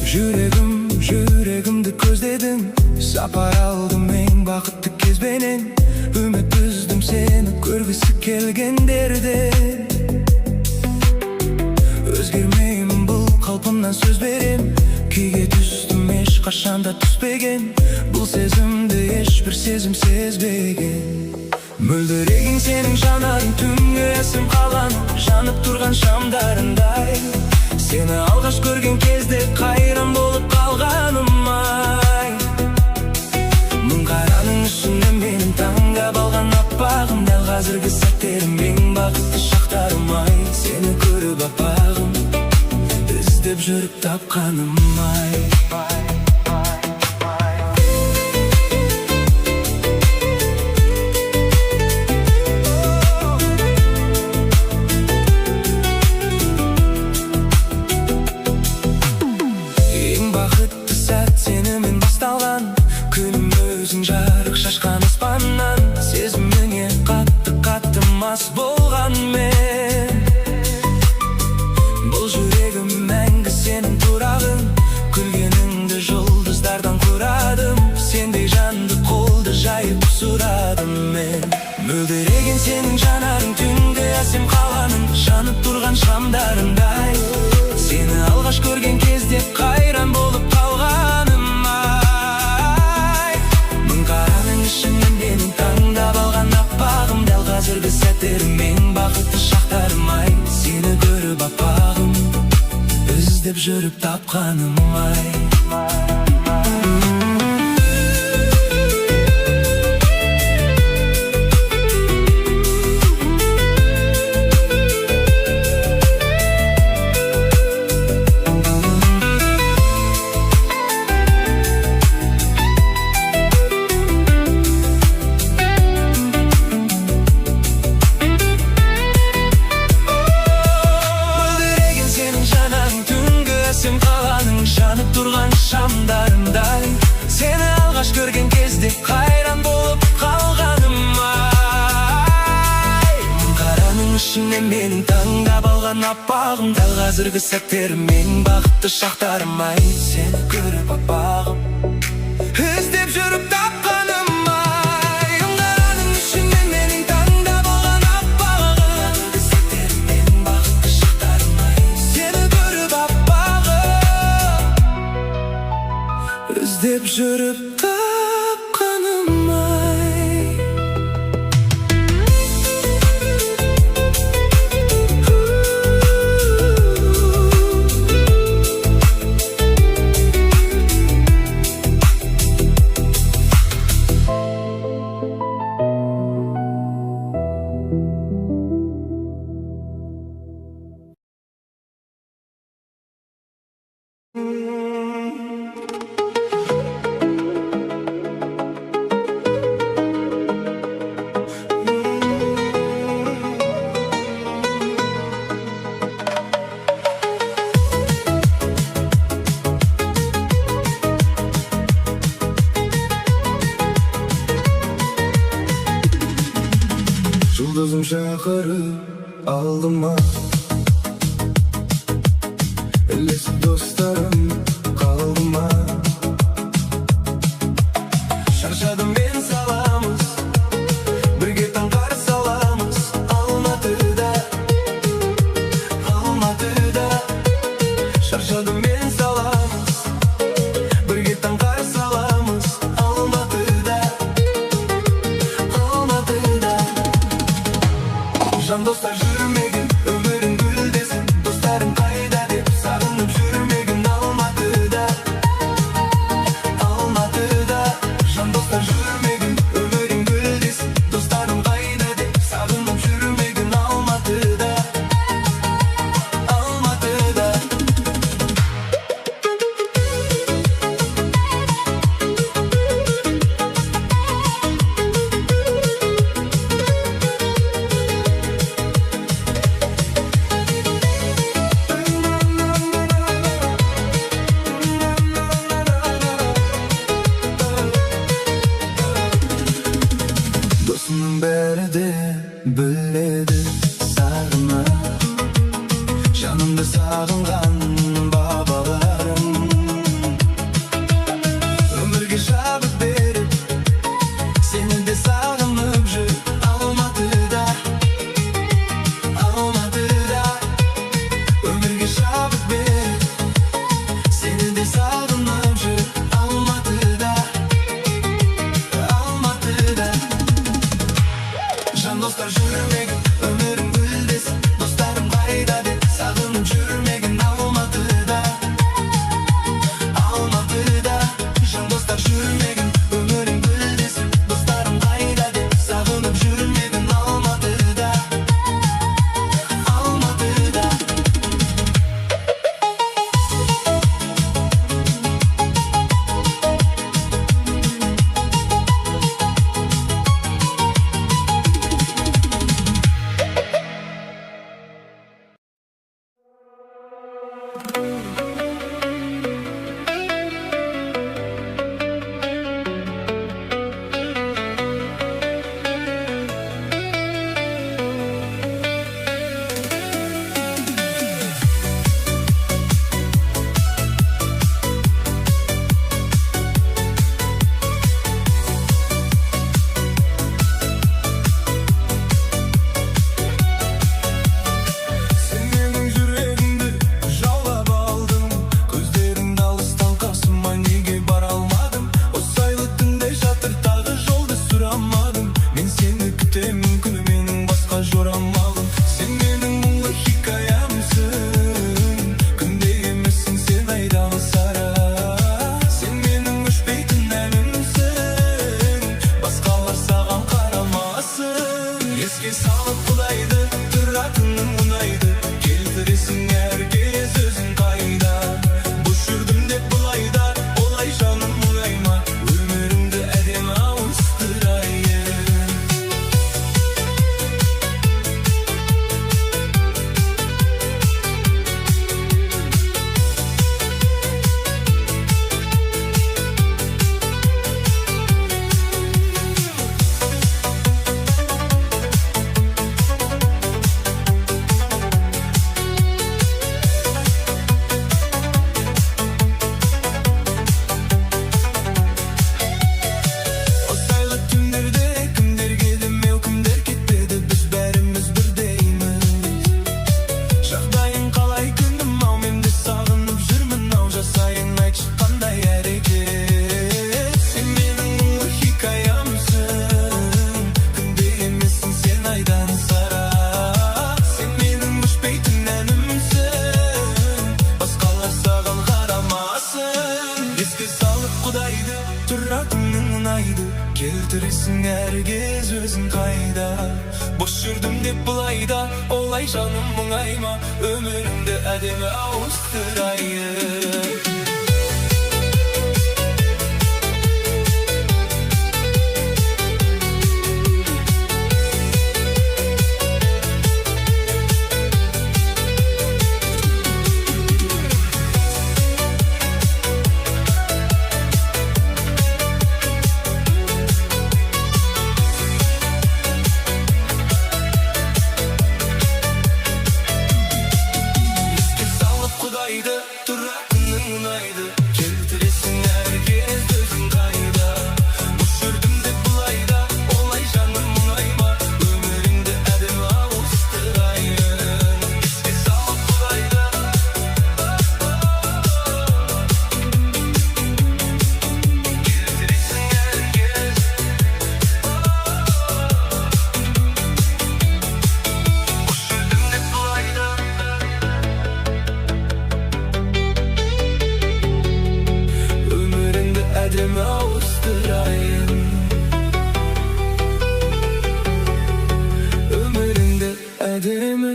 Жүрегім, жүрегімді көздедің. Сапар алдым ең бақытты кезбенен. Үміт үздім сені көргісі келгендерден. Өзгермеймін бұл қалпымнан, сөз берем. Күйге түстім ешқашан да түспеген. Бұл сезімді ешбір сезім сезбеген. Мөлдіреген сенің жанарың, түнгі әсем қаланың жанып тұрған шамдарындай. Сені алғаш көрген кезде қайран болып қалғаным ай. Мың қараның ішінде менің таңдап алған аппағым. Дәл қазіргі сәттерім ең бақытты шақтарым ай. Сені көріп, аппағым, іздеп жүріп тапқаным ай. Ең бақытты сәт сенімен басталған күнім. Өзің жарық шашқан аспаннан. Сезіміңе қатты, қатты мас болғанмен, бұл жүрегім мәңгі сенің тұрағың. Күлгеніңді жұлдыздардан құрадым. Сендей жанды қолды жайып сұрадым мен. Мөлдіреген сенің жанарың, түнгі әсем қаланың жанып тұрған шамдарындай. Сені алғаш көрген кезде қайран болып қалғаным ай. Мың қараның ішінен менің таңдап алған аппағым. Дәл қазіргі сәттерім ең бақытты шақтарым ай. Сені көріп, аппағым, іздеп жүріп тапқаным ай. Мөлдіреген сенің жанарың, түнгі әсем қаланың жанып тұрған шамдарындай. Сені алғаш көрген кезде қайран болып қалғаным ай. Мың қараның ішінен менің таңдап алған аппағым. Дәл қазіргі сәттерім ең бақытты шақтарым ай. Сені көріп, аппағым, іздеп жүріп тапқаным ай. Мың қараның ішінен менің таңдап алған аппағым. Сәттерім ең бақытты шақтарым ай. Сені көріп, аппағым, іздеп жүріп тапқаным ай. Жұлдызым шақырып алдыма. Ілесіп достарым қалды ма? Шаршадым мен, саламыз. Бірге таң қарсы аламыз Алматыда, Алматыда. Шаршадым мен, саламыз. Бірге таң қарсы аламыз Алматыда, Алматыда. Жан достар, жүрмегін, өмірің гүлдесін. Достарың қайда деп сағынып жүрмегін Алматыда, Алматыда. Жан достар, жүрмегін, өмірің гүлдесін. Достарым қайда деп сағынып жүрмегін Алматыда, Алматыда. Досымның бәрі де біледі сағынып. Жанымды сағынған бабаларым. Келтіресің әр кез өзің қайда. Бос жүрдім деп былай да, олай жаным мұңайма. Өміріңді әдемі ауыстырайын. Еске салып құдайды, тұратының ұнайды. Келтіресің әр кез өзің қайда. Бос жүрдім деп былай да, олай жаным мұңайма. Өміріңді әдемі ауыстырайын. Еске салып құдайды. Келтіресің әр кез. Бос жүрдім деп былай да. Өміріңді әдемі ауыстырайын. Өміріңді әдемі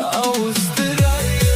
ауыстырайын.